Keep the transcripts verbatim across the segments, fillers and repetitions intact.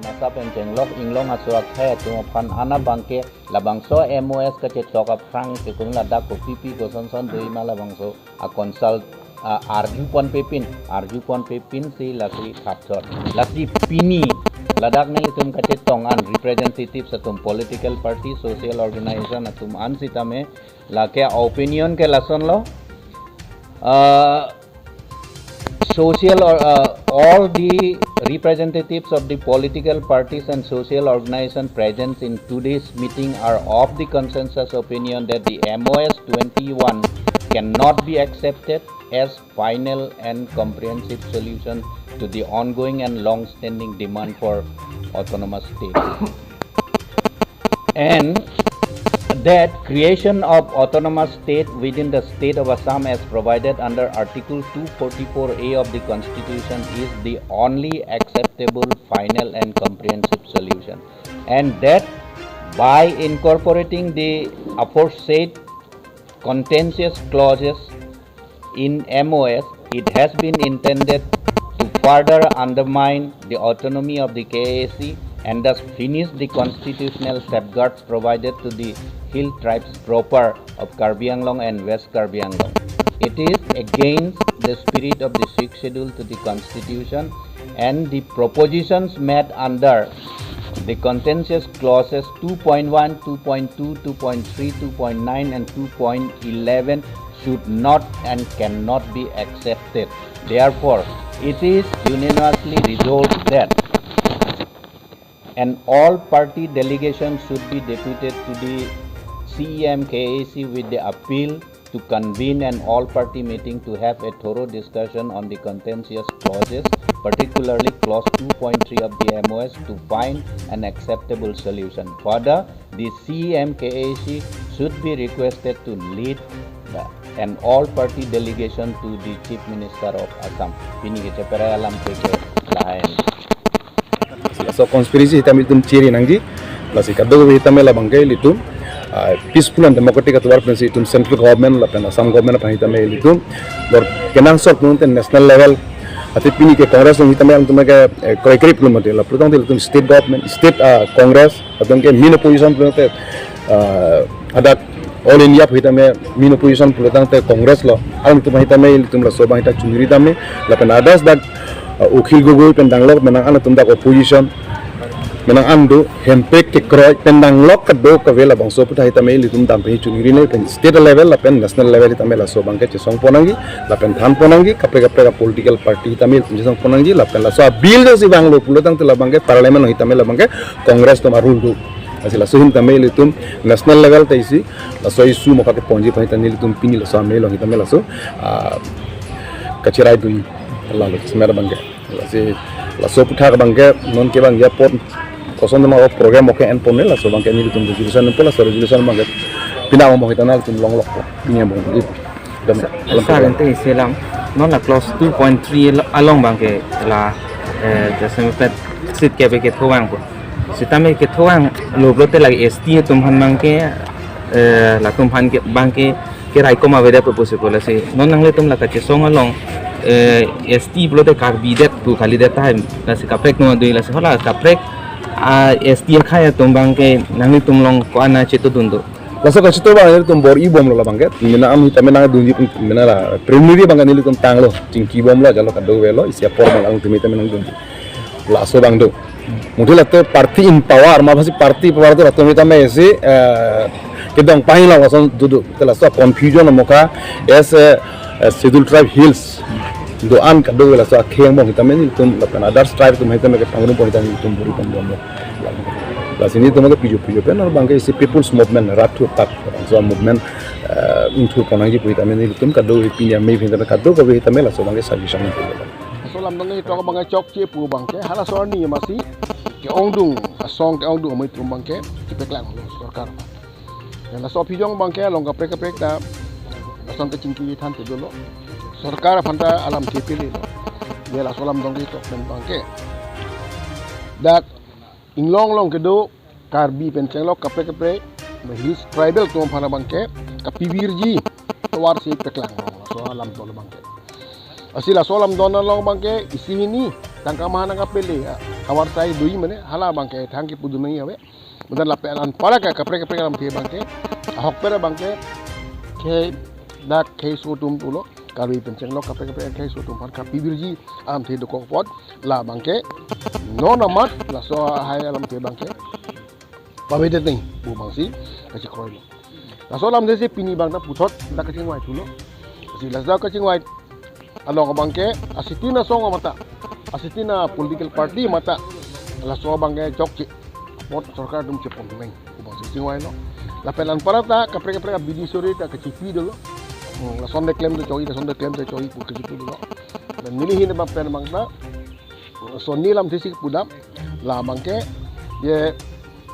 Nasa pen chenglok inglong aso akhei atum aphan an abangke labangso M O S kachetok aphrang ke kun ladak kopipi kosonson doji ma labangso a consult a arju ponpepin, arju ponpepin si lasi thapthot. Lasi pini ladak nelitum kachetong an representatives atum, political party, social organization atum an sitame lake opinion ke lasonlo. Uh, social or uh, all the representatives of the political parties and social organization present in today's meeting are of the consensus opinion that the M O S twenty-one cannot be accepted as final and comprehensive solution to the ongoing and long-standing demand for autonomous state. And that creation of autonomous state within the state of Assam as provided under Article two forty-four A of the Constitution is the only acceptable, final and comprehensive solution. And that by incorporating the aforesaid contentious clauses in M O S, it has been intended to further undermine the autonomy of the K A A C and thus finish the constitutional safeguards provided to the hill tribes proper of Karbi Anglong and West Karbi Anglong. It is against the spirit of the Sixth Schedule to the Constitution and the propositions made under the contentious clauses two point one, two point two, two point three, two point nine, and two point eleven should not and cannot be accepted. Therefore, it is unanimously resolved that an all-party delegation should be deputed to the C E M K A A C with the appeal to convene an all-party meeting to have a thorough discussion on the contentious clauses, particularly clause two point three of the M O S, to find an acceptable solution. Further, the C E M K A A C should be requested to lead the, an all-party delegation to the Chief Minister of Assam. Pini kecheparai alam ke ke lain. So conspiracy sitame ilitum chiri nangji. Lasi kadokave sitame labangke ilitum, ah, peaceful and democratic atovar pensi ilitum central government lapen Assam government aphan sitame ilitum lor kenangsot pulote national level. Athe pini ke Congress along sitame ilitum ke, eh, kroikrip pulo mati. Lapu tangte ilitum state government, state, ah, Congress, lapen ke main opposition pulote, ah, hadak All India pu sitame main opposition pulo tangte Congress lo. Alangtum sitame ilitum laso abang sita chunri tame lapen others dak, uh, Akhil Gogoi pen danglok menang alangtum dak opposition. Menang an do Hemprek kekroi pen danglok kadokave labangso aputhak sitame ilitum dampe chunri le pen state level lapen national level sitame laso abangke chesong pon nangji lapen than pon nangji kaprek kaprek political party sitame ilitum chesong pon nangji lapen laso a bill do si vanglo pulo tangte labangke parliament along sitame labangke Congress atum a rule do. Lasi laso ahin tame ilitum national level ta isi laso issue mokha keponji aphan ta nelitum pini laso amei along sitame laso, ah, kachirai dun lalo semer abangke. Lasi laso aputhak abangke non ke abang ya pon koson tema o program oke en pon ne laso abangke nelitum resolution pon laso resolution abangke pina mo sita nelitum longlok pon. Pini abang. Dam, Sir, dalam Sir, program. Ante isi alam, non la clause two point three al-, along abangke la, eh, jasemet seat kebe kethovang ko. Sitame kethovanglo pulote lake S T atum aphan abangke, eh, latum aphan ke abangke keraikom avedet pu pusi ko lasi. Non nanglitum la kachesong along, eh, S T pulote Karbi det pu kalidet tahai lasi kaprek nung adui lasi hala kaprek, ah, S T akhei atum abangke nanglitum along ko-an chetodun do. Laso kachetobang nelitum bor-i bomlo labangke. Mena am sitame nangdunji mena la preliminary abangke nelitum tanglo. Chingki bomlo jalo kadokavelo isi apor abang alangtum sitame nangdunji. Laso abang do. Mungkin lato party in power, ma basi party power to latum sitame isi, eh, kedong pahing la lason dudu. Te laso confusion mokha as, eh, eh, Scheduled Tribe Hills do-an kadokave laso akhei angbong sitame nelitum lapen others tribe atum sitame kepangrum pon sitame nelitum bor-i pon bomlo. Lasi nelitum ke pijo pijo pen abangke isi people's movement rat thu tak so movement, eh, ingthur pon nangji pu sitame nelitum kadokave pini amei sitame kadokave sitame laso abangke suggestion nelitum. Laso alam abangke tok abangke chokche pu abangke halaso arni masi ke-ongdung asong ke-ongdung amei atum abangke chipeklanglo sorkar. Ya laso aphi jong abangke along kaprek kaprek ta lason kachingki than te dolo. Sorkar aphan ta alam kepilelo. Ya laso alam dong ketok pen abangke dak inglong along kedo Karbi pen chenglok kaprek kaprek, ba Hills Tribal atum aphan abangke kapivirji tovar si peklang along laso alam dolo abangke. Lasi laso alam don along abangke isi hini tangka maha nangkapele, ah, kawar sai dui mane, hala abangke thang kepudun nangji ave. Bonta lapen anparta kaprek kaprek alamthe abangke, ahokpet abangke, khei dak kheiso atum pulo, Karbi pen chenglok kaprek kaprek kheiso atum aphan kapivirji alamthe dokok apot, la abangke, non amat, laso lahai alamthe abangke pavedet nangji pu abangsi kachekroilo. Laso alamthe si pini abang ta puthot dak kachingvai thulo. Si laso kachingvai along abangke asitin asong amata, asitin a political party amata, laso abangke chokche apot sorkar atum chepon nangji pu abangsi chingvailo. Lapen anparta kaprek kaprek a bidi sore ta kachipi dolo. Hmm, lason de klem do choi, lason de klem do choi pu kachipi dolo. Lapen neli ahin abang pen abang ta, lason alamthe si pudam, la abangke, je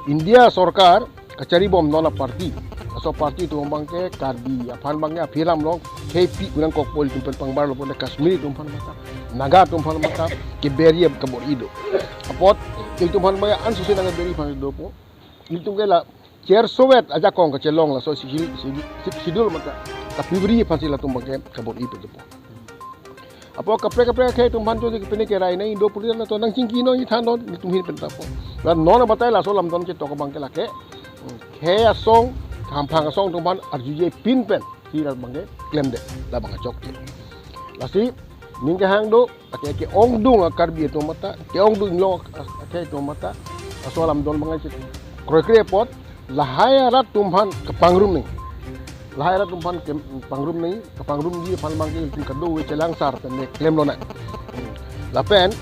India sorkar kacharibom non a party. Laso party atum abangke Karbi aphan abangke aphi alam along khei pi kunang kokpo, ilitum pen pangbarlo pon, Kashmiri atum aphan mata, Naga atum aphan mata, keber-i kabor-i do. Apot ilitum aphan abangke ansose nangkeber-i aphan dopo. Ilitum ke la cherso vet ajakong kachelong laso schedule, schedule, schedule mata kapiviri aphansi latum abangke kabor-i pe dopo. Apot kaprek kaprek akhei atum aphan jodi pini kerai nangji do pulotangte nangchingki nangji than non, ilitum ahin pen ta po. Lapen non abatai laso alam don chetok abangke lake, hmm, khei asong, hamphang asong atum aphan arjuje pin pensi la abangke klemdet, la abangke chokche. Lasi ning kehang do, ake ke-ongdung a Karbi atum mata, ke-ongdung inglong akhei atum mata, laso alam don abangke kroikre apot, lahai arat atum aphan kepangrum nangji. Lahai arat atum aphan kepangrum nangji, kepangrumji aphan abangke ilitum kadokave chelangsar pen klemlonang. Lapen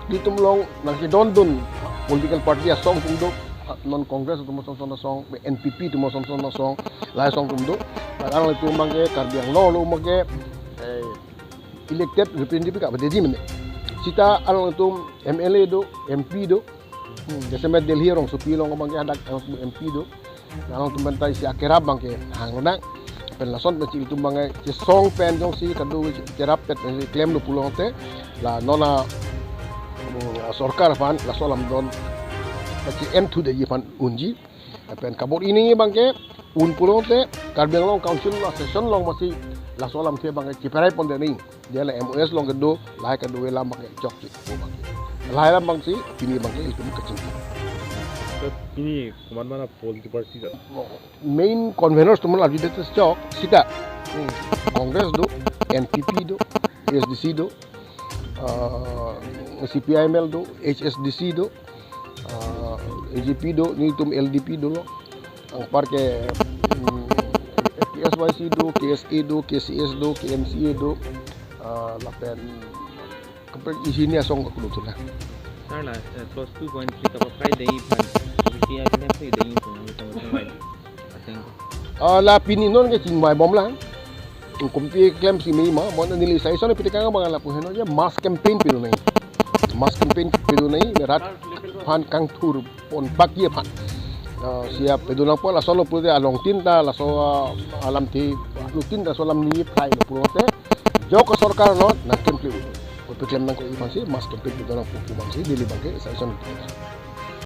ilitum along nangkedondun political party asong atum do, non Congress atum ason ason asong, N P P atum ason ason asong, lahai asong atum do. Alangtum abangke Karbi Anglong along abangke, eh, elected representative kapadeji mene. Seta alangtum M L A do, M P do, Hmm, jasemet Delhi arongsopi along abangke hadak M P do. Alangtum pen ta isi akerap abangke hanglonang. Pen lason pensi ilitum abangke chesong pen jongsi kadokave cherap pet pensi klemlo pulote, la non a, hmm, sorkar aphan laso alam don kachi-enthu detji aphan unji. Pen kabor-i nangji abangke un pulote Karbi Anglong Council a session along masi laso alamthe abangke chiperai pondet nangji. Dia la M O S along kedo, lahai kedo alam abangke chokche. Lahai alam abangsi pini abangke ilitum kachingki. Sir, pini komat mana political party ta? Main conveners atum arjudet chok seta, hmm, Congress do, N P P do, A S D C do, ah, C P I M L do, H S D C do, ah, A G P do, nelitum L D P dolo. Anparke, hmm, K S Y C do, K S A do, K C S do, K M C A do, ah, lapen kaprek isi hini asong kakulu thulo. Sir, la, eh, clause two point three kapaphai detji aphan, C P I M L detji aphan, I think. Ah, la pini non ke chingvai bomlang. Kopi klemsi mei ma, mo neli sai son pitekang abang lapu henlo je mass campaign pidun nangji. Mass campaign pidun nangji, rat aphan kangthur ponbakji aphan. Ah, isi apidun nangpo, laso lo pulote alongtin ta, laso, ah, alamthe, alongtin ta laso alam ni phai lo pulote, jok sorkar lo nangklemkle. Kopi klem nangkok-i aphansi mass campaign pidun nangpo pu abangsi neli abangke sai son.